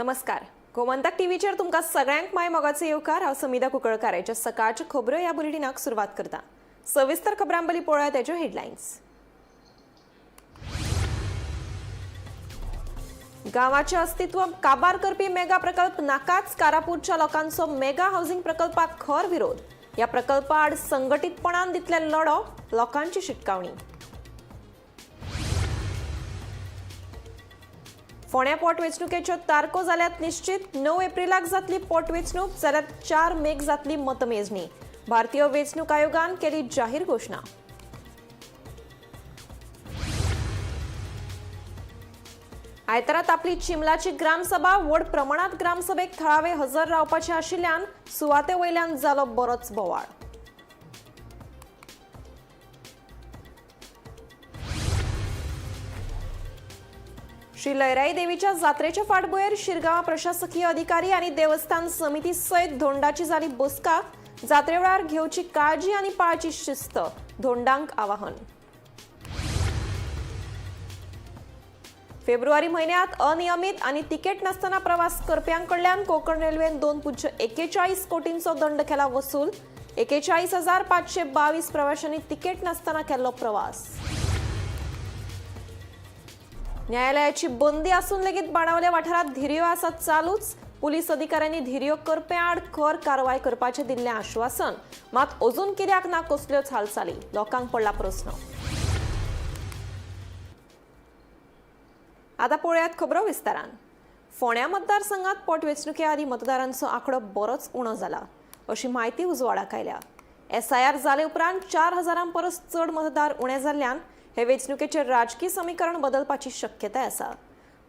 नमस्कार, गोमंतक टीव्हीचेर तुमकां सगळ्यांक माय मोगाचो येवकार. हांव समिधा कुंकळकार. हेच्या सकाळच्यो खबरो ह्या बुलेटिनाक सुरवात करता. सविस्तर खबरां पयलीं पळोवया तेच्यो हेडलायन्स. गांवाचें अस्तित्व काबार करपी मेगा प्रकल्प नाकाच. कारापूरच्या लोकांचो मेगा हाऊसिंग प्रकल्पाक खर विरोध. ह्या प्रकल्पा आड संघटीतपणान दितले लढो, लोकांची शिटकावणी. फोंड्या पोटवेंचणुकेच्यो तारखो जाल्यात निश्चित. 9 एप्रिलाक जातली पोटवेंचणूक, जाल्यार 4 मेक जातली मतमेजणी. भारतीय वेंचणूक आयोगान केली जाहीर घोशणा. आयतारा आपली चिमलाची ग्रामसभा. व्हड प्रमाणात ग्रामसभेक थळावे हजर रावपाचे आशिल्ल्यान सुवाते वयल्यान जालो बरोच बोवाळ. श्री लयराई देवीच्या जात्रेच्या फाटभुंयेर शिरगांव प्रशासकीय अधिकारी आनी देवस्थान समिती सयत धोंडाची जाली बसका. जात्रे वेळार घेवची काळजी आनी पाळची शिस्त, धोंडांक आवाहन. फेब्रुवारी म्हयन्यांत अनियमीत आनी तिकेट नासतना प्रवास करप्यांकडल्यान कोकण रेल्वेन 2.41 कोटींचो दंड केला वसूल. 41,522 प्रवाशांनी तिकेट नासतना केल्लो प्रवास. न्यायालयाची बंदी असून लेगीत बाणावले वाठारात धिरयो आसात चालूच. पुलीस अधिकाऱ्यांनी धिरयो करप्यां आड खर कारवाय करपाचें दिल्लें आश्वासन, मात अजून कित्याक ना कसल्योच हालचाली, लोकांक पडला प्रस्न. आता पळोवयात खबरो विस्तारान. फोंड्या मतदारसंघात पोटवेंचणुके आदीं मतदारांचो आंकडो बरोच उणो जाला अशी म्हायती उजवाडाक आयल्या. एसआयआर जाले उपरांत 4,000 परस चड मतदार उणे जाल्ल्यान हे वेंचणुकेचें राजकी समीकरण बदलपाची शक्यताय आसा.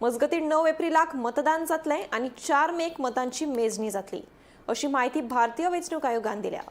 मजगतीं 9 एप्रिलाक मतदान जातलें आनी 4 मेक मतांची मेजणी जातली अशी म्हायती भारतीय वेंचणूक आयोगान दिल्या.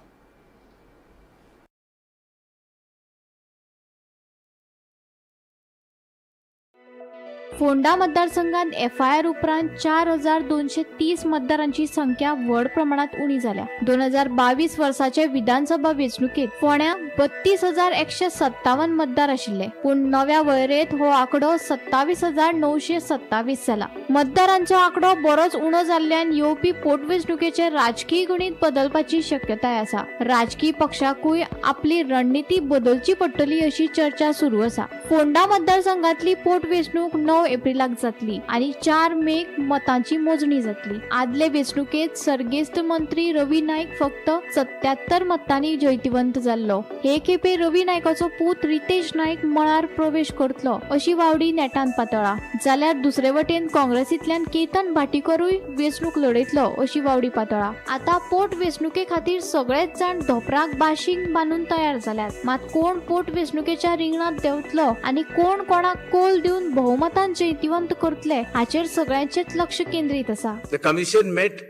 फोंडा मतदारसंघात एफआयआर उपरांत 4,230 मतदारांची संख्या व्हड प्रमाणात उणी जाल्या. 2022 वर्साचे विधानसभा वेंचणुकेत फोंड्या 32,157 मतदार आशिल्ले, पूण नव्या वळेरेंत हो आंकडो 27,927 जाला. मतदारांचो आंकडो बरोच उणो जाल्ल्यान येवपी पोटवेंचणुकेचे राजकीय गणीत बदलपाची शक्यताय आसा. राजकीय पक्षाकूय आपली रणनिती बदलची पडटली अशी चर्चा सुरू आसा. फोंडा मतदारसंघातली पोटवेंचणूक 9 एप्रिलाक जातली आनी 4 मेक मतांची मोजणी जातली. आदले वेंचणुकेत सर्गेस्त मंत्री रवी नायक फक्त 77 मतांनी जैतिवंत जाल्लो. हे खेपे रवी नायकाचो पूत रितेश नायक मळार प्रवेश करतलो अशी वावडी नेटान पातळा, जाल्यार दुसरे वटेन काँग्रेसींतल्यान केतन भाटीकरूय वेंचणूक लढयतलो अशी वावडी पातळा. आता पोट वेंचणुके खातीर सगळेच जाण धोपराक बाशींग बांदून तयार जाल्यात, मात कोण पोट वेंचणुकेच्या रिंगणांत देंवतलो आनी कोण कोणाक कोल दिवन बहुमतान जैतिवंत करतले हाचेर सगळ्यांचेच लक्ष केंद्रीत आसा. The commission met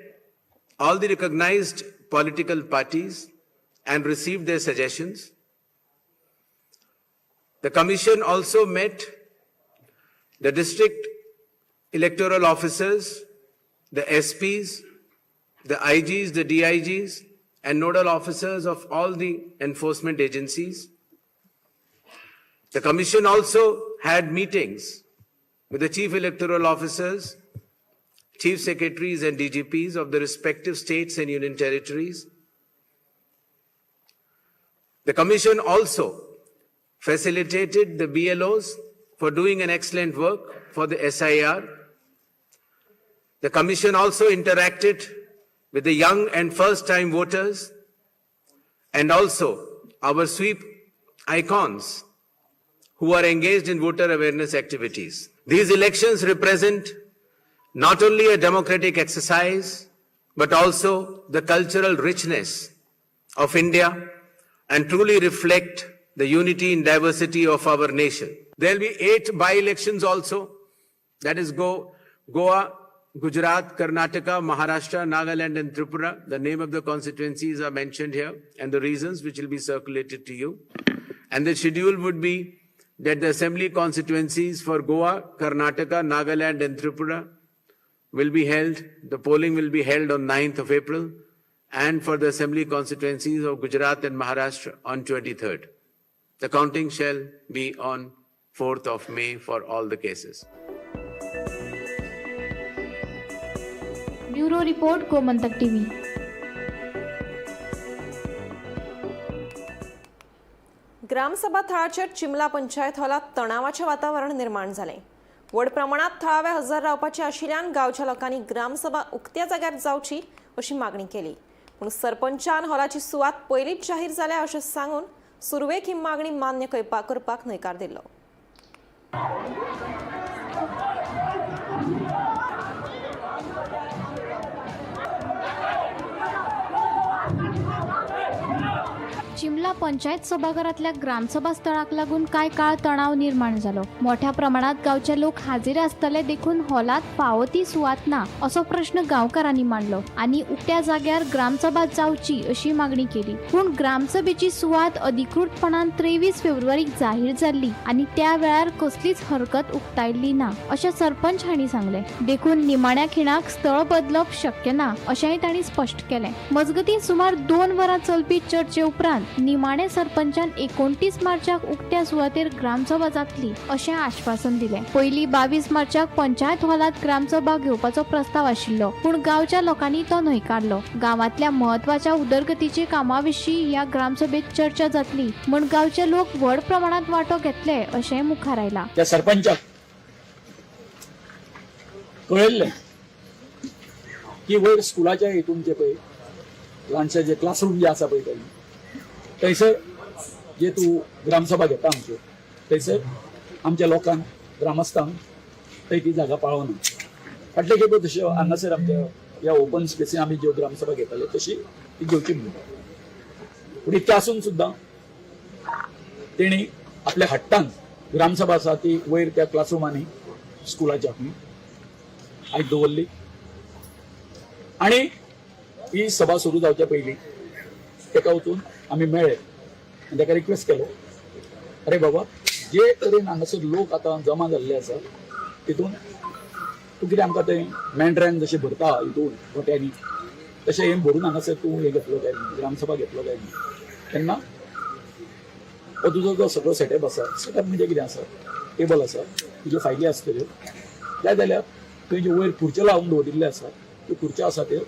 all the recognized political parties and received their suggestions. The commission also met the district electoral officers, the SPs, the IGs, the DIGs, and nodal officers of all the enforcement agencies. The commission also had meetings with the chief electoral officers, chief secretaries and DGPs of the respective states and union territories. The commission also facilitated the BLOs for doing an excellent work for the SIR. The commission also interacted with the young and first-time voters and also our sweep icons who are engaged in voter awareness activities. These elections represent not only a democratic exercise, but also the cultural richness of India and truly reflect the unity and diversity of our nation. There will be 8 by-elections also, that is Goa, Gujarat, Karnataka, Maharashtra, Nagaland and Tripura. The name of the constituencies are mentioned here and the reasons which will be circulated to you. And the schedule would be that the assembly constituencies for Goa, Karnataka, Nagaland and Tripura will be held, the polling will be held on 9th of April, and for the assembly constituencies of Gujarat and Maharashtra on 23rd. The counting shall be on 4th of May for all the cases. Bureau report, Gomantak TV. Gram sabha थळाचेर चिमला panchayat हॉलात तणावाचें वातावरण निर्माण जालें. व्हड प्रमाणात थळावे हजर रावपाचे आशिल्ल्यान गांवच्या लोकांनी ग्रामसभा उक्त्या जाग्यार जावची अशी मागणी केली. पूण सरपंचान हॉलाची सुवात पयलींच जाहीर जाल्या अशें सांगून सुरवेक ही मागणी मान्य करपाक न्हयकार दिलो. चिमला पंचायत सभाघरातल्या ग्रामसभा स्थळाक लागून कांय काळ तणाव निर्माण जालो. मोठ्या प्रमाणात गांवचे लोक हाजीर आसतले देखून हॉलात फावो ती सुवात ना असो प्रश्न गांवकारांनी मांडलो आनी उक्त्या जाग्यार ग्रामसभा जावची अशी मागणी केली. पूण ग्रामसभेची सुवात अधिकृतपणान 23 फेब्रुवारीक जाहीर जाल्ली आनी त्या वेळार कसलीच हरकत उक्तायल्ली ना अशें सरपंच हांणी सांगलें. देखून निमाण्या खिणाक स्थळ बदलप शक्य ना अशेंय तांणी स्पश्ट केलें. मजगतीं सुमार 2 वरां चलपी चर्चे उपरांत निमाणे सरपंचान 29 मार्चाक उक्त्या सुवातेर ग्रामसभा जातली अशें आश्वासन दिलें. पयलीं 22 मार्चाक पंचायत हॉलात ग्रामसभा घेवपाचो प्रस्ताव आशिल्लो, पूण गांवच्या लोकांनी तो न्हयकारलो. गांवांतल्या म्हत्वाच्या उदरगतीच्या कामां विशीं ह्या ग्रामसभेत चर्चा जातली म्हूण गांवचे लोक व्हड प्रमाणात वांटो घेतले अशें मुखार आयलां. त्या सरपंचाक कळयल्लें की वयर स्कुलाच्या हितून जे पळय ल्हानशे जे क्लासरूम जे आसा पळय थंयसर जे तूं ग्रामसभा घेता आमच्यो थंयसर आमच्या लोकांक ग्रामस्थांक थंय ती जागा पाळना. फाटले खेपो तश्यो हांगासर आमच्या ह्या ओपन स्पेसीन आमी ज्यो ग्रामसभा घेताले तशी ती घेवची म्हणून. पूण इतकें आसून सुद्दां तेणी आपल्या हट्टान ग्रामसभा आसा ती वयर त्या क्लासरुमांनी स्कुलाच्या आयज दवरली आनी ही सभा सुरू जावच्या पयलीं ताका वचून आमी मेळ्ळे आनी ताका रिक्वेस्ट केलो, अरे बाबा जे तरेन हांगासर लोक आतां जमा जाल्ले आसा तितून तूं कितें आमकां तें मेंढऱ्यान जशें भरता हितून गोट्यांनी तशें हें भरून हांगासर तूं हें घेतलो काय न्ही, ग्रामसभा घेतलो काय न्ही. तेन्ना हो तुजो जो सगळो सेटअप आसा, सेटअप म्हणजे कितें आसा, टेबल आसा, तुज्यो फायली आसतल्यो, जाय जाल्यार तुवें ज्यो वयर खुर्च्यो लावन दवरिल्ल्यो आसा त्यो खुर्च्यो आसा त्यो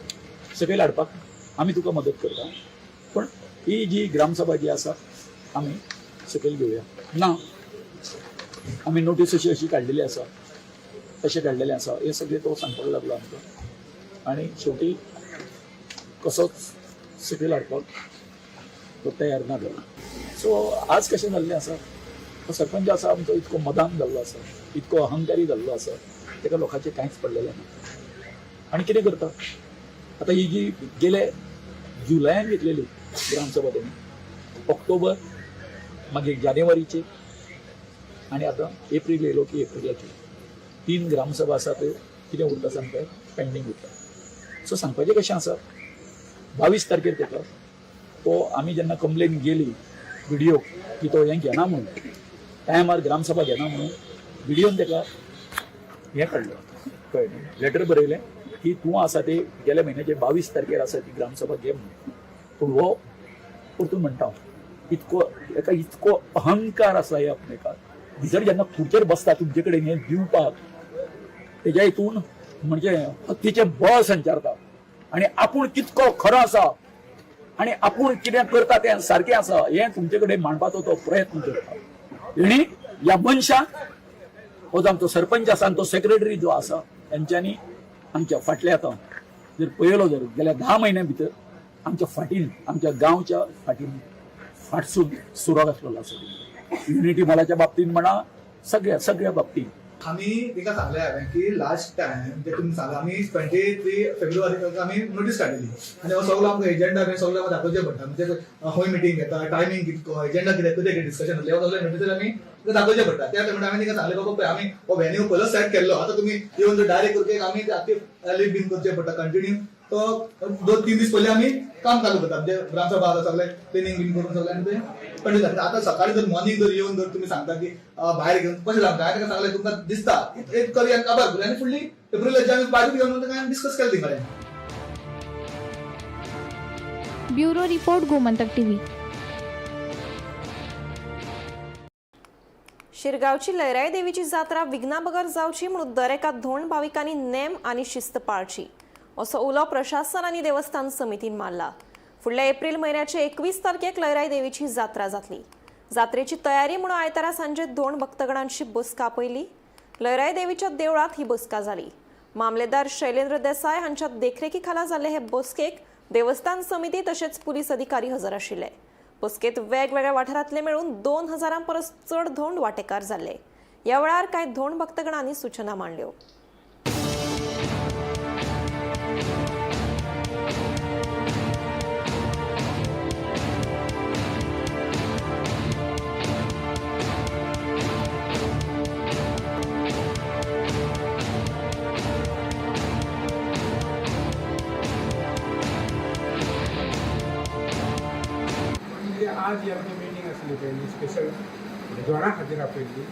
सकयल हाडपाक आमी तुका मदत करता, पण ही जी ग्रामसभा जी आसा आमी सकयल घेवया ना. आमी नोटीस अशी अशी काडलेली आसा, तशें काडलेलें आसा, हें सगळें तो सांगपाक लागलो आमकां आनी शेवटी कसोच सकयल हाडपाक तो तयार ना जालो. सो आज कशें जाल्लें आसा, तो सरपंच आसा आमचो इतको मदान जाल्लो आसा, इतको अहंकारी जाल्लो आसा, ताका लोकांचें कांयच पडलेलें ना. आनी कितें करता आतां ही जी गेले जुलयान घेतलेली ग्रामसभा तेणी ऑक्टोबर मागीर जानेवारीची आनी आतां एप्रील येयलो की एप्रिलाची 3 ग्रामसभा आसा त्यो कितें उरता सामकें पेंडींग उरता. सो सांगपाचें कशें आसा, 22 तारखेर ताका तो आमी जेन्ना कंप्लेन गेली विडियो की तो हें घेना म्हणून टायमार ग्रामसभा घेना म्हणून विडियोन ताका हें काडलें, कळ्ळें, लेटर बरयलें की तूं आसा ते गेल्या म्हयन्याचे 22 तारखेर आसा ती ग्रामसभा घे म्हणून. पूण हो परतून म्हणटा इतको एका इतको अहंकार आसा ह्या आपणेका भितर जेन्ना खुर्चेर बसता तुमचे कडेन हें दिवपाक तेज्या हितून म्हणजे हत्तीचें बळ संचारता आनी आपूण कितको खरो आसा आनी आपूण कितें करता तें सारकें आसा हें तुमचे कडेन मांडपाचो तो प्रयत्न करता. आनी ह्या मनशाक हो जो आमचो सरपंच आसा आनी तो सेक्रेटरी जो आसा तेंच्यांनी आमच्या फाटल्या आतां जर पळयलो जर गेल्या 10 म्हयन्या भितर आमच्या फाटीन आमच्या गांवच्या फाटीन फाटसून सुरो घातलेलो आसा. युनिटी मॉलाच्या बाबतीन म्हणा, सगळ्या सगळ्या बाबतीन आमी ताका सांगलें हांवें की लास्ट टायम जे तुमी सांगला आमी 23 फेब्रुवारी आमी नोटीस काडलेली आनी हो सगलो आमकां एजेंडा बी सगलो आमकां दाखोवचें पडटा, म्हणजे खंय मिटींग घेता, टायमींग कितको, एजेंडा कितें कितें कितें डिस्कशन जातलें, हो सगळें नोटीसार आमी ताका दाखोवचें पडटा. त्या टायमार आमी ताका सांगलें बाबा पळय आमी हो व्हेन्यू पयलोच सेट केल्लो, आतां तुमी येवन जर डायरेक्ट करचे आमी आख्खी लिफ्ट बीन करचें पडटा कंटिन्यू. तो 2-3 दीस पयलीं आमी काम चालू करता, म्हणजे ग्रामसभा आतां सगळें क्लिनींग बीन करून सगळें आनी तें कंटिन्यू जाता. आतां सकाळी जर मॉर्निंग जर येवन जर तुमी सांगता की भायर घेवन कशें सांगता, हांवें ताका सांगलें तुमकां दिसता एक करूया काबार करूया आनी फुडली एप्रिलाची आमी बाजू घेवन ताका डिस्कस केलें तें कडेन. Bureau report, Gomantak TV. शिरगांवची लयराई देवीची जात्रा विघ्ना बगर जावची म्हणून दरेका धोंड भाविकांनी नेम आनी शिस्त पाळची असो उलो प्रशासन आनी देवस्थान समितीन मारला. फुडल्या एप्रील म्हयन्याचे 21 तारखेक लयराई देवीची जात्रा जातली. जात्रेची तयारी म्हणून आयतारा सांजे 2 भक्तगणांची बसका आपयली. लयराई देवीच्या देवळात ही बसका जाली. मामलेदार शैलेंद्र देसाय हांच्या देखरेखी खाला जाल्ले हे बसकेक देवस्थान समिती तशेंच पुलीस अधिकारी हजर आशिल्ले. बसकेत वेगवेगळ्या वाठारांतले मेळून 2000 परस चड धोंड वांटेकार जाल्ले. ह्या वेळार कांय धोंड भक्तगणांनी सूचना मांडल्यो. म्हणजे आज ही आमची मिटींग आसली पळय न्ही स्पेशल जोडा खातीर आपयल्ली.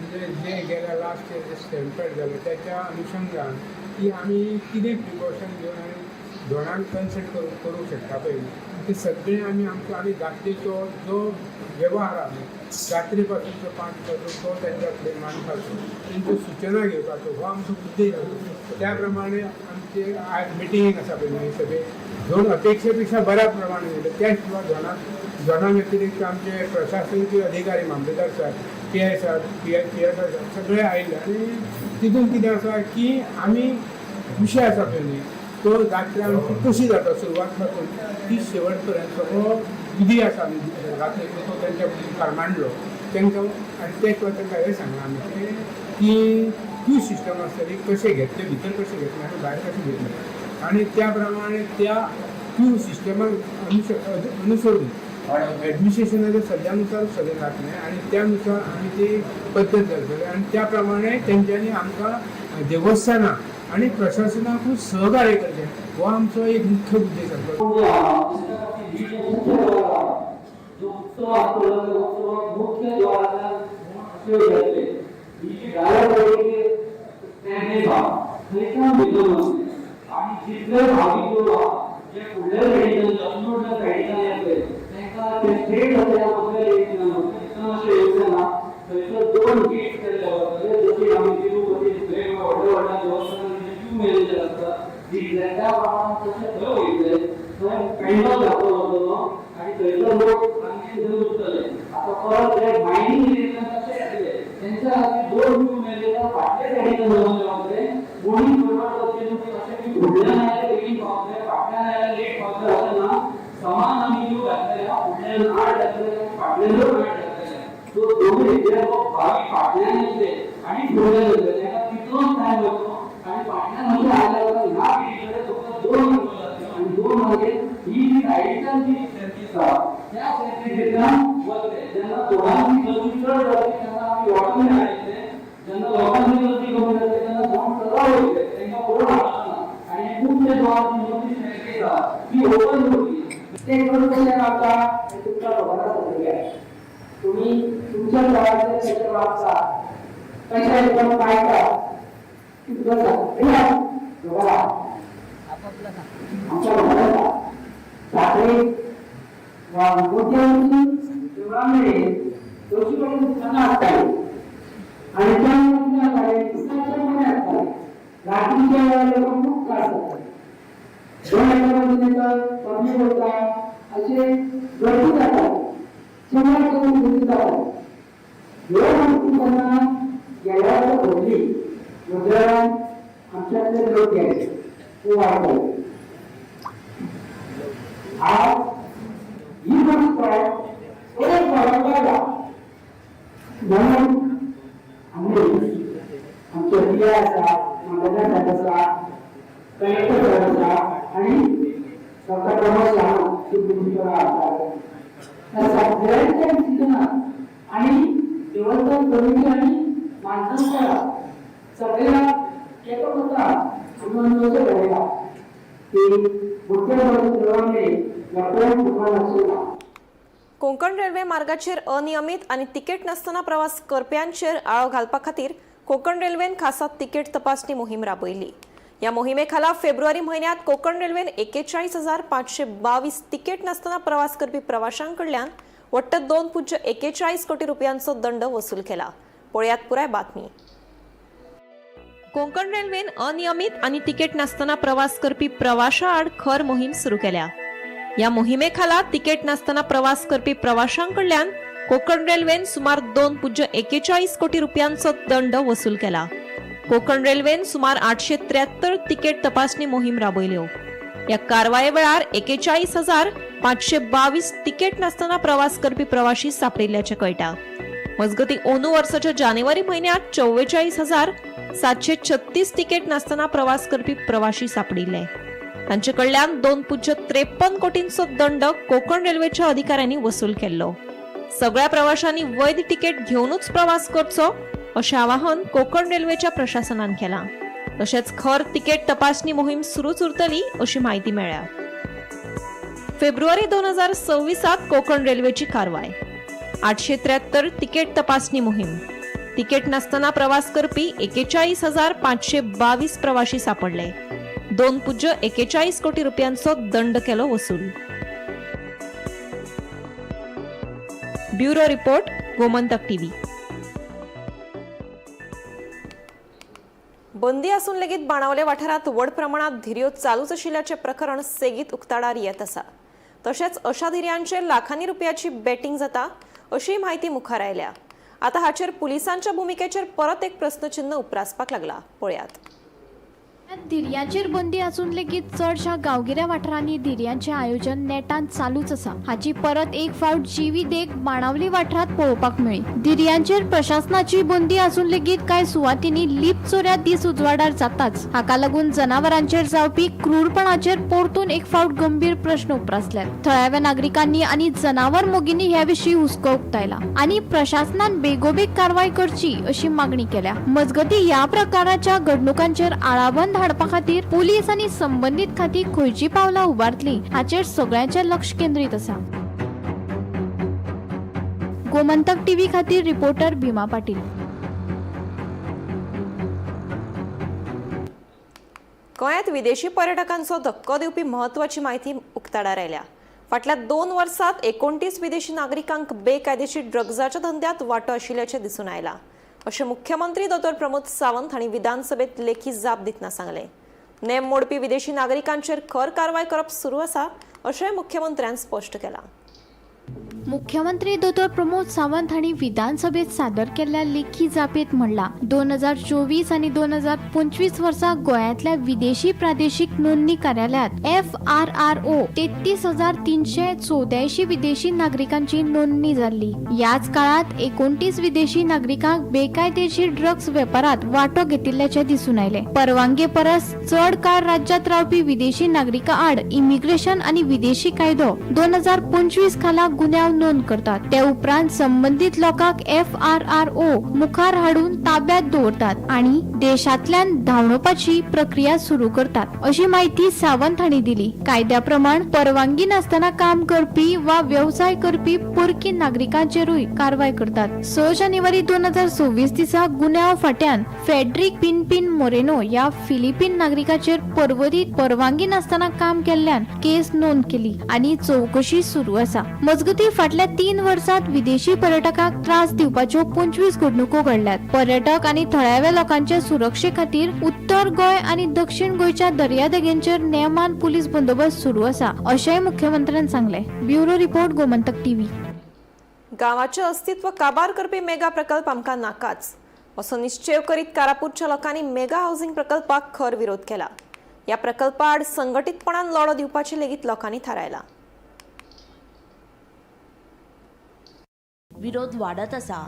म्हणजे जे गेल्या लास्ट इयर जे स्टॅम्पेड जालें त्याच्या अनुशंगान की आमी कितें प्रिकॉशन घेवन आनी जोडांक कन्सल्ट करूंक शकता पळय न्ही, ते सगळें आमी आमचो आनी जात्रेचो जो वेव्हार आहा न्ही जात्रे पासून तो 5 पासून तो तांच्या फुडें मांडपाचो, तेंच्यो सुचना घेवपाचो हो आमचो उद्देश आसा. त्या प्रमाणे आमचे आज मिटींग आसा पळय न्ही सगळे जोड अपेक्षे पेक्षा बऱ्या प्रमाणे गेले. त्या शिवाय जोडा व्यतिरिक्त आमचे प्रशासनाचे अधिकारी मामलेदार साहेब, पी I साहेब, पी एस I साहेब सगळे आयले. आनी तितून कितें आसा की आमी विशय आसा पळय न्ही तो जात्रा आमची कशी जाता सुरवात पासून ती शेवट पर्यंत सगळो विधी आसा जात्रेचो तो तेंच्या मुखार मांडलो तांकां. आनी ते शिवाय तांकां हें सांगलां आमी की क्यू सिस्टम आसतली, कशें घेतलें भितर कशें घेतलें आनी भायर कशें घेतलें आनी त्या प्रमाणे त्या क्यू सिस्टमाक अनुसरून एडमिनिस्ट्रेशनाच्या सल्ल्यानुसार सगळें जातलें आनी त्यानुसार आमी ती पद्दत घालतले आनी त्या प्रमाणे तेंच्यांनी आमकां देवस्थानां आनी प्रशासनाकूय सहकार्य करचें हो आमचो एक मुख्य उद्देश आसा. ते करून कशें रावता हें तुमकां खबर आसा सगळ्यांक. तुमी तुमच्या घराचेर कशें वागता, कशें एकदम पाळटा तुमकां सगळ्यांक खबर आसा. आमच्या खबर आसा जात्रेक वा मोठ्या देवळा मेरेन चडशी कडेन दुकानां आसतालीं आनी त्या दुकानां कडेन दिसाचे मने आसताले. रात्रीच्या वेळार लोक खूब त्रास जाताले. 2 एका येतात, पब्लीक वता, अशे गर्दी जाता, सुमार करून गर्दी जाता. ह्यो गोष्टी तेन्ना गेल्या वर्सा घडली. मुद्रान आमच्यातले लोक गेले, ते वाडले. आज ही गोष्ट एक वारंवार म्हणून आमी आमचे पी I आसा, मामलेदार साहेब आसा, कलेक्टर साहेब आसा आनी डॉक्टर प्रमोद सावंत प्रिन्सिपल आसा, ह्या सगळ्यांच्या चिंतना आनी देवस्थान कमिटी आनी माणसांच्या सगळ्या एकमतान आमी अशें ठरयलां की मुख्य कोंकण रेल्वे मार्गाचेर अनियमीत आनी तिकेट नासतना प्रवास करप्यांचेर आळो घालपा खातीर कोंकण रेल्वेन खासा तिकेट तपासणी मोहीम राबयली. ह्या मोहिमे खाला फेब्रुवारी म्हयन्यांत कोंकण रेल्वेन 41,522 तिकेट नासतना प्रवास करपी प्रवाशांकडल्यान वट्ट 2.41 कोटी रुपयांचो दंड वसूल केला. पळयात पुराय बातमी. कोंकण रेल्वेन अनियमीत आनी तिकेट नासतना प्रवास करपी प्रवाशां आड खर मोहीम सुरू केल्या. ह्या मोहिमे खाला तिकेट नासतना प्रवास करपी प्रवाशां कडल्यान कोंकण रेल्वेन सुमार 2.41 कोटी रुपयांचो दंड वसूल केला. कोंकण रेल्वेन सुमार 873 तिकेट तपासणी मोहीम राबयल्यो. ह्या कारवाये वेळार 41,522 तिकेट नासतना प्रवास करपी प्रवाशी सापडिल्ल्याचें कळटा. मजगतीं अंदू वर्साच्या जानेवारी म्हयन्यांत 44,736 तिकेट नासतना प्रवास करपी प्रवाशी सापडिल्ले. तांचे कडल्यान 2.53 कोटींचो दंड कोंकण रेल्वेच्या अधिकाऱ्यांनी वसूल केल्लो. सगळ्या प्रवाशांनी वैध तिकेट घेवनूच प्रवास करचो अशें आवाहन कोंकण रेल्वेच्या प्रशासनान केलां. तशेंच खर तिकेट तपासणी मोहीम सुरूच उरतली अशी म्हायती मेळ्ळ्या. फेब्रुवारी 2026 कोंकण रेल्वेची कारवाय. 873 तिकेट तपासणी मोहीम. तिकेट नासतना प्रवास करपी 41,522 प्रवाशी सापडले. 2.41 कोटी रुपयांचो दंड केलो वसूल. Bureau report, Gomantak TV. बंदी असून लेगीत बाणावले वाठारांत व्हड प्रमाणात धिरयो चालूच आशिल्ल्याचें प्रकरण सेगीत उक्ताडार येत आसा. तशेंच अशा धिरयांचेर लाखांनी रुपयाची बेटिंग जाता अशी म्हायती मुखार आयल्या. आतां हाचेर पुलिसांच्या भुमिकेचेर परत एक प्रस्नचिन्न उप्रासपाक लागला. पळयात. धिरयांचेर बंदी आसून लेगीत चडशा गांवगिऱ्या वाठारांनी धिरयांचें आयोजन नेटान चालूच आसा. हाची परत एक फावट जिवी देख बाणावली वाठारांत पळोवपाक मेळ्ळी. धिरयांचेर प्रशासनाची बंदी आसून लेगीत कांय सुवातींनी लीप चोऱ्या दीस उजवाडार जाताच. हाका लागून जनावरांचेर जावपी क्रूरपणाचेर परतून एक फावट गंभीर प्रश्न उप्रासल्यात. थळाव्या नागरिकांनी आनी जनावर मोगींनी ह्या विशीं हुस्को उक्तायला आनी प्रशासनान बेगोबेग कारवाय करची अशी मागणी केल्या. मजगतीं ह्या प्रकाराच्या घडणुकांचेर आळाबंद हाडपा खातीर पुलीस आनी संबंदीत खातीं खंयची पावलां उबारतली हाचेर सगळ्यांचें लक्ष केंद्रीत आसा. गोमंतक टीव्ही खातीर रिपोर्टर भीमा पाटील. गोंयांत विदेशी पर्यटकांचो धक्को दिवपी म्हत्वाची म्हायती उक्ताडार आयल्या. फाटल्या 2 वर्सांत 29 विदेशी नागरिकांक बेकायदेशीर ड्रग्जाच्या धंद्यांत वांटो आशिल्ल्याचें दिसून आयलां अशें मुख्यमंत्री दोतोर प्रमोद सावंत हांणी विधानसभेत लेखी जाप दितना सांगलें. नेम मोडपी विदेशी नागरिकांचेर खर कारवाय करप सुरू आसा अशेंय मुख्यमंत्र्यान स्पश्ट केलां. मुख्यमंत्री दोतोर प्रमोद सावंत हांणी विधानसभेत सादर केल्ल्या लेखी जापेत म्हणलां, 2024 आनी 2025 वर्सा गोंयांतल्या विदेशी प्रादेशीक नोंदणी कार्यालयांत FRRO 33,384 विदेशी नागरिकांची नोंदणी जाल्ली. ह्याच काळांत 29 विदेशी नागरिकांक बेकायदेशीर ड्रग्ज वेपारांत वांटो घेतिल्ल्याचें दिसून आयलें. परवानगे परस चड काळ राज्यांत रावपी विदेशी नागरिकां आड इमिग्रेशन आनी विदेशी कायदो 2025 खाला गुन्यांव नोंद करतात. ते उपरांत संबंदीत लोकांक FRRO मुखार हाडून ताब्यात दवरतात आनी देशांतल्यान धांवडोवपाची प्रक्रिया सुरू करतात अशी म्हायती सावंत हांणी दिली. कायद्या प्रमाण परवानगी नासतना काम करपी वा वेवसाय करपी परकी नागरिकांचेरूय कारवाय करतात. 6 जानेवारी 2026 दिसा गुन्यांव फांट्यान फेड्रिक पिनपिन मोरेनो ह्या फिलिपीन नागरिकाचेर पर्वरीत परवानगी नासतना काम केल्ल्यान केस नोंद केली आनी चवकशी सुरू आसा. मजगतीं फाटल्या 3 वर्सांत विदेशी पर्यटकांक त्रास दिवपाच्यो 25 घडणुको घडल्यात. पर्यटक आनी थळाव्या लोकांचे सुरक्षे खातीर उत्तर गोंय आनी दक्षिण गोंयच्या दर्यादेगेंचेर नेमान पुलीस बंदोबस्त सुरू आसा अशेंय मुख्यमंत्र्यान सांगलें. Bureau report, Gomantak TV. गांवाचें अस्तित्व काबार करपी मेगा प्रकल्प आमकां नाकाच असो निश्चेव करीत कारापूरच्या लोकांनी मेगा हावसिंग प्रकल्पाक खर विरोध केला. ह्या प्रकल्पा आड संघटीतपणान लढो दिवपाचें लेगीत लोकांनी थारायलां. विरोध वाडत आसा.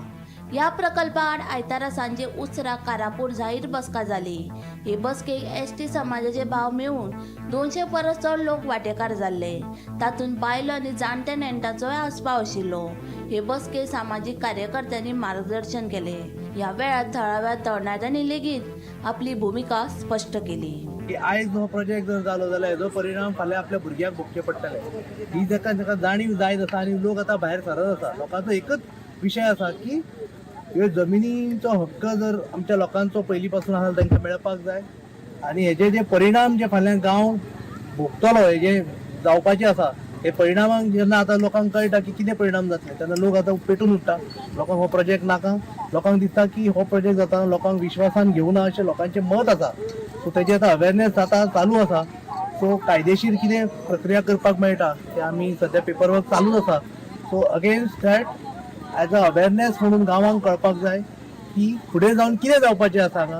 ह्या प्रकल्पा आड आयतारा सांजे उसरां कारापूर जाहीर बसका जाली. हे बसकेक ST समाजाचे भाव मेळून 200 परस चड लोक वांटेकार जाल्ले. तातूंत बायलो आनी जाणटे नेण्ट्यांचोय आस्पाव आशिल्लो. हे बसकेक सामाजीक कार्यकर्त्यांनी मार्गदर्शन केलें. ह्या वेळार थळाव्या तरणाट्यांनी लेगीत आपली भुमिका स्पश्ट केली. की आयज हो प्रोजेक्ट जर जालो जाल्यार हेजो परिणाम फाल्यां आपल्या भुरग्यांक भोगचे पडटले. ही जाका ताका जाणीव जायत आसा आनी लोक आतां भायर सरत आसा. लोकांचो एकच विशय आसा की ह्यो जमिनींचो हक्क जर आमच्या लोकांचो पयलीं पासून आसा तांकां मेळपाक जाय आनी हेजे जे परिणाम जे फाल्यां गांव भोगतलो, हे जे जावपाचे आसा हे परिणामांक जेन्ना आतां लोकांक कळटा की कितें परिणाम जातले तेन्ना लोक आतां पेटून उठ्ठा. लोकांक हो प्रोजेक्ट नाका, लोकांक दिसता की हो प्रोजेक्ट जाता लोकांक विश्वासान घेवना अशें लोकांचें मत आसा. सो तेजें आतां अवेरनेस जाता, चालू आसा. सो कायदेशीर कितें प्रक्रिया करपाक मेळटा ते आमी सद्या पेपर वर्क चालूच आसा. So against that as a awareness म्हणून गांवांक कळपाक जाय की फुडें जावन कितें जावपाचें आसा. हांगा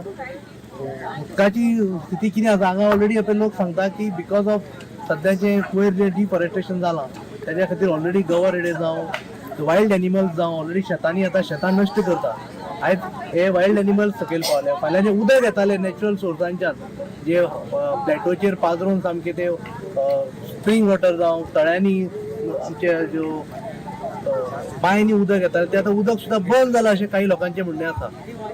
उदकाची स्थिती कितें आसा, हांगा ऑलरेडी आपले लोक सांगता की because of सद्याचें वयर जें डिफॉरेस्टेशन जालां तेज्या खातीर ऑलरेडी गवा रेडे जावं वायल्ड एनिमल्स जावं ऑलरेडी शेतांनी आतां शेतां नश्ट करता. आयज हे वायल्ड एनिमल्स सकयल पावले. फाल्यां जें उदक येतालें नॅचरल सोर्सांच्यान जे प्लॅटोचेर पाजरून सामकें ते स्प्रींग वॉटर जावं तळ्यांनी आमचे ज्यो बांयनी उदक येतालें तें आतां उदक सुद्दां बंद जालां अशें काही लोकांचें म्हणणें आसा.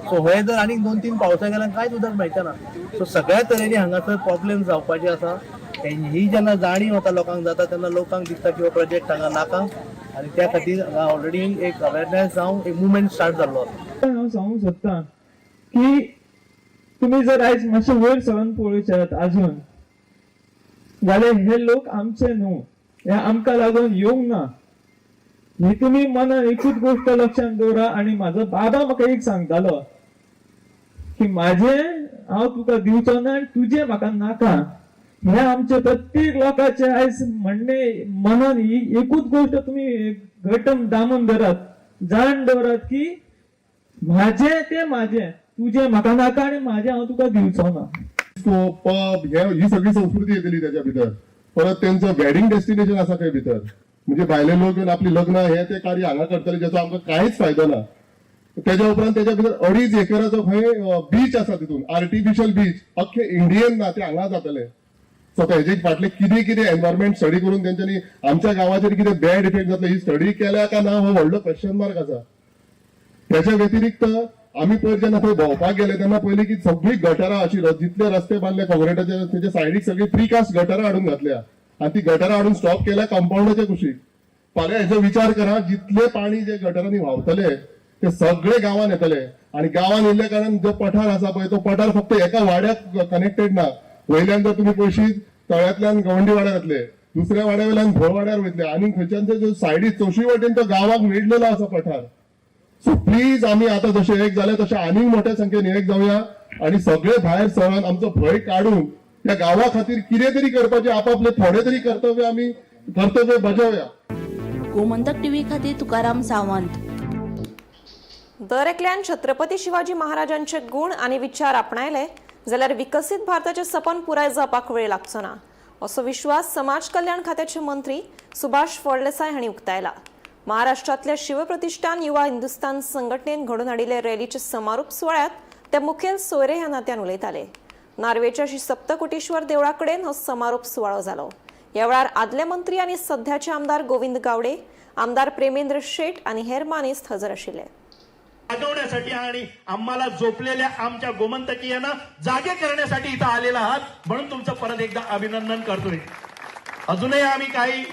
सो हे जर आनीक 2-3 पावसां गेल्यार कांयच उदक मेळचें ना. सो सगळ्या तरेनी हांगासर प्रॉब्लेम जावपाचे आसा. ही जेन्ना जाणीव आतां लोकांक जाता तेन्ना लोकांक दिसता की हो प्रोजेक्ट हांगा नाका आनी त्या खातीर हांगा ऑलरेडी एक अवेरनेस जावं एक मुवमेंट स्टार्ट जाल्लो आसा. हांव सांगूंक सोदतां की तुमी जर आयज मातशें वयर सरून पळोवशात आजून जाल्यार हे लोक आमचे न्हू, हे आमकां लागून येवंक ना. ही तुमी मनान एकूच गोश्ट लक्षांत दवरा. आनी म्हाजो बाबा म्हाका एक सांगतालो की म्हाजें हांव तुका दिवचो ना आनी तुजें म्हाका नाका. हें आमचे प्रत्येक लोकांचें आयज म्हणणें मनान ही एकूच गोश्ट तुमी घट दामून धरात, जाण दवरात की म्हाजें तें म्हाजें, तुजें म्हाका नाका आनी म्हाजें हांव तुका दिवचो ना. पब हे ही सगळी संस्कृती येतली त्याच्या भितर. परत त्यांचं वेडिंग डेस्टिनेशन आसा खंय भितर, म्हणजे भायले लोक येवन आपली लग्न हे ते कार्य हांगा करतले, ज्याचो आमकां कांयच फायदो ना. त्याच्या उपरांत त्याच्या भितर 2.5 एकराचो खंय बीच आसा, तितून आर्टिफिशियल बीच अख्खे इंडियन ना ते हांगा जातले. सो तेजे फाटले कितें कितें एनवायरमेंट स्टडी करून तेंच्यांनी आमच्या गांवाचेर कितें बॅड इफेक्ट जातले ही स्टडी केल्या का ना हो व्हडलो क्वेश्चन मार्क आसा. त्याच्या व्यतिरिक्त आमी पयर जेन्ना थंय भोंवपाक गेले तेन्ना पयली की सगळी गटरां अशी जितले रस्ते बांदले कॉन्क्रिटाचे तेच्या सायडीक सगळी प्रिकास्ट गटरां हाडून घातल्या आनी ती गटरां हाडून स्टॉप केल्या कंपाऊंडाच्या कुशीक. फाल्यां हेजो विचार करा, जितले पाणी जे गटरांनी व्हांवतले ते सगळे गांवान येतले आनी गांवान येयल्ल्या कारणान जो पठार आसा पळय तो पठार फक्त एका वाड्याक कनेक्टेड ना. वयल्यान जर तुमी पळयशीत तळ्यांतल्यान गवंडी वाड्यार येतले, दुसऱ्या वाड्या वयल्यान भोळ वाड्यार वयतले आनी खंयच्यान जो सायडीक चौशी वाटेन तो गांवाक वेडलेलो आसा पठार. सो प्लीज आमी आतां जशे एक जाले तशे आनीक मोठ्या संख्येन एक जावया आनी सगळे भायर सरून आमचो भंय काडून त्या गांवा खातीर कितें तरी करपाचें आपापले थोडे तरी कर्तव्य आमी कर्तव्य बजावया. गोमंतक टीव्ही खातीर तुकाराम सावंत. दर एकल्यान छत्रपती शिवाजी महाराजांचे गुण आनी विचार आपणायले जाल्यार विकसीत भारताचें सपन पुराय जावपाक वेळ लागचो ना असो विश्वास समाज कल्याण खात्याचे मंत्री सुभाष फळदेसाय हांणी उक्तायला. महाराष्ट्रांतल्या शिवप्रतिष्ठान युवा हिंदुस्तान संघटनेन घडोवन हाडिल्ले रॅलीच्या समारोप सुवाळ्यात ते मुखेल सोयरे ह्या नात्यान उलयताले. नार्वेच्या श्री सप्तकोटेश्वर देवळा कडेन हो समारोप सुवाळो जालो. ह्या वेळार आदले मंत्री आनी सध्याचे आमदार गोविंद गावडे, आमदार प्रेमेंद्र शेट आनी हेर मानेस्त हजर आशिल्ले. जागवण्यासाठी आणि आम्हाला झोपलेल्या आमच्या गोमंतकीयांना जागे करण्यासाठी इथं आलेला आहात, म्हणून तुमचं परत एकदा अभिनंदन करतोय. अजूनही आम्ही काही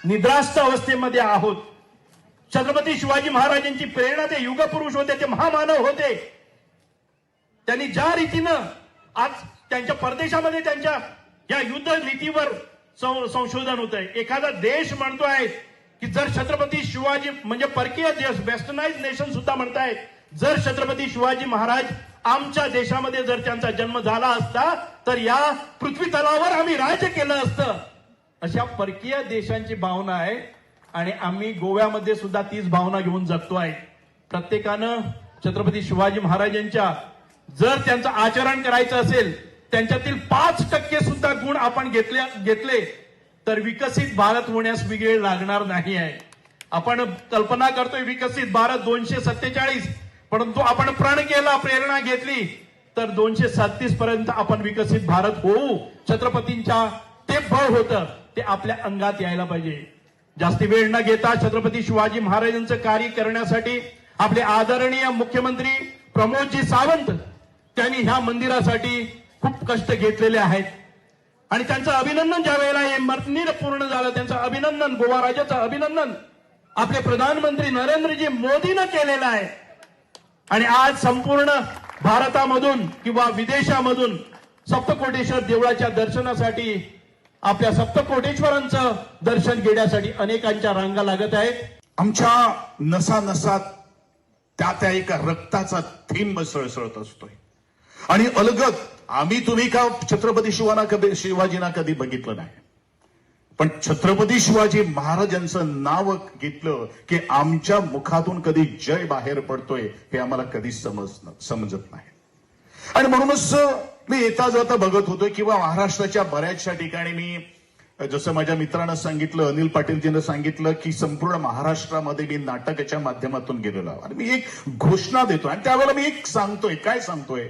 निद्रास्त अवस्थेमध्ये आहोत. छत्रपती शिवाजी महाराजांची प्रेरणा, ते युगपुरुष होते, ते महामानव होते. त्यांनी ज्या रीतीनं आज त्यांच्या परदेशामध्ये त्यांच्या या युद्ध नीतीवर संशोधन होत आहे. एखादा देश म्हणतो आहे की जर छत्रपती शिवाजी, म्हणजे परकीय देश, वेस्टर्नाइज नेशन सुद्धा म्हणतायत, जर छत्रपती शिवाजी महाराज आमच्या देशामध्ये जर त्यांचा जन्म झाला असता तर या पृथ्वी तलावर आम्ही राज्य केलं असतं, अशा परकीय देशांची भावना आहे. आणि आम्ही गोव्यामध्ये सुद्धा तीच भावना घेऊन जगतो आहे. प्रत्येकानं छत्रपती शिवाजी महाराजांच्या जर त्यांचं आचरण करायचं असेल, त्यांच्यातील 5% सुद्धा गुण आपण घेतले घेतले तर विकसित भारत होण्यास वेळ लागणार नाही आहे. आपण कल्पना करतोय विकसित भारत 247, परंतु आपण प्रण केला, प्रेरणा घेतली तर 237 पर्यंत आपण विकसित भारत होऊ. छत्रपतींच्या ते बळ होतं, ते आपल्या अंगात यायला पाहिजे. जास्ती वेळ न घेता छत्रपती शिवाजी महाराजांचं कार्य करण्यासाठी आपले आदरणीय मुख्यमंत्री प्रमोदजी सावंत, त्यांनी ह्या मंदिरासाठी खूप कष्ट घेतलेले आहेत आणि त्यांचं अभिनंदन, ज्या वेळेला हे मंदिर पूर्ण झालं त्यांचं अभिनंदन, गोवा राज्याचं अभिनंदन आपले प्रधानमंत्री नरेंद्रजी मोदीनं केलेलं आहे. आणि आज संपूर्ण भारतामधून किंवा विदेशामधून सप्तकोटेश्वर देवळाच्या दर्शनासाठी आपल्या सप्तकोटेश्वरांचं दर्शन घेण्यासाठी अनेकांच्या रांगा लागत आहेत. आमच्या नसा नसात त्या त्या एका रक्ताचा थेंब सळसळत असतोय आणि अलगद आम्ही तुम्ही का छत्रपती शिवाजींना कधी बघितलं नाही, पण छत्रपती शिवाजी महाराजांचं नाव घेतलं की आमच्या मुखातून कधी जय बाहेर पडतोय हे आम्हाला कधी समजत नाही. आणि म्हणूनच मी येता जाता बघत होतो किंवा महाराष्ट्राच्या बऱ्याचशा ठिकाणी मी जसं माझ्या मित्रानं सांगितलं, अनिल पाटीलजीनं सांगितलं की संपूर्ण महाराष्ट्रामध्ये मी नाटकाच्या माध्यमातून गेलेलो आहे आणि मी एक घोषणा देतो आणि त्यावेळेला मी एक सांगतोय, काय सांगतोय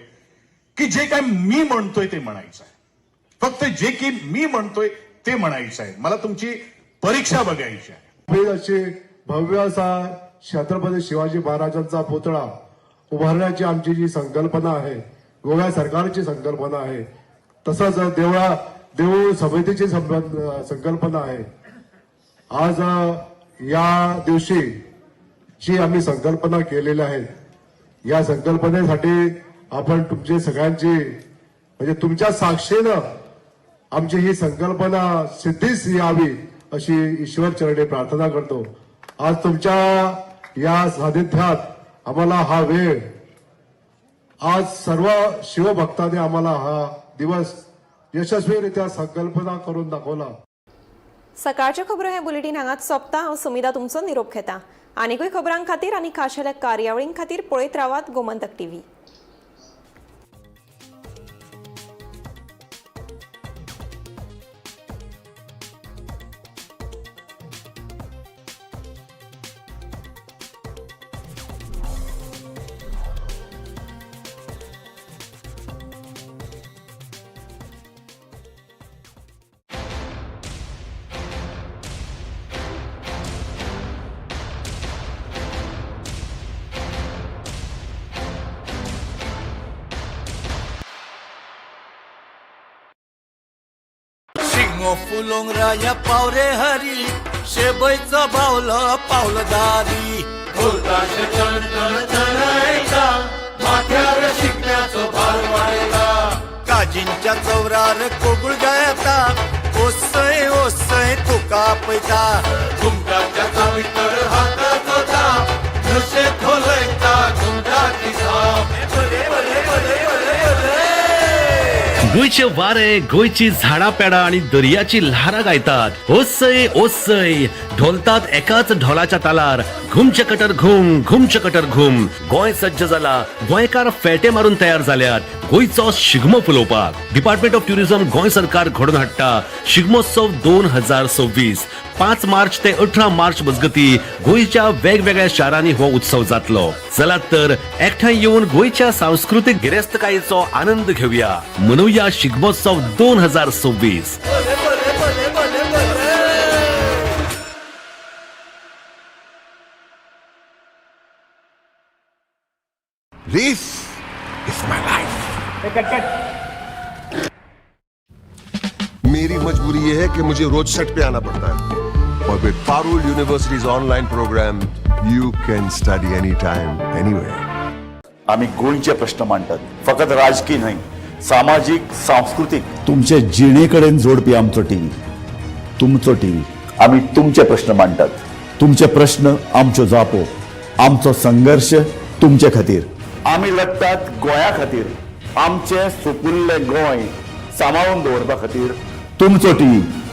की जे काय मी म्हणतोय ते म्हणायचं आहे, फक्त जे की मी म्हणतोय ते म्हणायचं आहे. मला तुमची परीक्षा बघायची आहे. अशी भव्य असा छत्रपती शिवाजी महाराजांचा पुतळा उभारण्याची आमची जी संकल्पना आहे, गोव्या सरकारची संकल्पना आहे, तसंच देऊळ समितीची संकल्पना आहे. आज या दिवशी जी आम्ही संकल्पना केलेली आहे, या संकल्पनेसाठी आपण तुमचे सगळ्यांची म्हणजे तुमच्या साक्षीनं आमची ही संकल्पना सिद्धीस यावी अशी ईश्वर चरणी प्रार्थना करतो. आज तुमच्या या सानिध्यात आम्हाला हा वेळ, आज सर्व शिवभक्तांनी आम्हाला हा दिवस यशस्वीरित्या संकल्पना करून दाखवला. सकाळच्यो खबरो हे बुलेटीन हांगाच सोंपता. हांव सुमिता तुमचो निरोप घेता. आनीकूय खबरां खातीर आनी खाशेल्या कार्यावळीं खातीर पळयत रावात गोमंतक टीव्ही. शिंगो फुलोंग राया पावरे हरी शेबयचो बावलो पावलो दारी माथ्यार शिकण्याचो भार वाडयला काजींच्या चौरार कोगुळ गायता ओसय ओसय तुका पयता घुमटाच्या चावीतर हाताचो दाब नशे खोलयता घुमटाची झाप बले बले बले बले बले. गोंयचे वारे, गोंयची झाडां पेडां आनी दर्याची ल्हारां गायतात. ओसय ओसय ढोलतात एकाच ढोलाच्या तालार. घुमचे कटर घूम, घुमचे कटर घूम. गोंय सज्ज जाला, गोंयकार फेटे मारून तयार जाल्यात गोंयचो शिगमो फुलोवपाक. डिपार्टमेंट ऑफ ट्युरिझम गोंय सरकार घडोवन हाडटा शिगमोत्सव 2026. 5 मार्च ते 18 मार्च मजगती गोंयच्या वेगवेगळ्या शारांनी हो उत्सव जातलो. चलात तर एकठांय येवन गोंयच्या सांस्कृतीक गिरेस्तकायेचो आनंद घेवया. मनोवया Shigmotsav 2026. This is my life. मेरी मजबूरी ये है कि मुझे रोज सेट पे आना पड़ता है और with Parul University's online program, you can study anytime, anywhere. आम्ही गोंयचे प्रश्न मांडटात, फकत राजकी न्हय, सामाजीक, सांस्कृतीक. तुमचे जिणे कडेन जोडपी आमचो टीव्ही, तुमचो टीव्ही. आम्ही तुमचे प्रश्न मांडटात, तुमचे प्रश्न आमच्यो जापो, आमचो संघर्श तुमचे खातीर. आमी लढटात गोंया खातीर, आमचें सुपुल्लें गोंय सांबाळून दवरपा खातीर. तुमचो टीव्ही.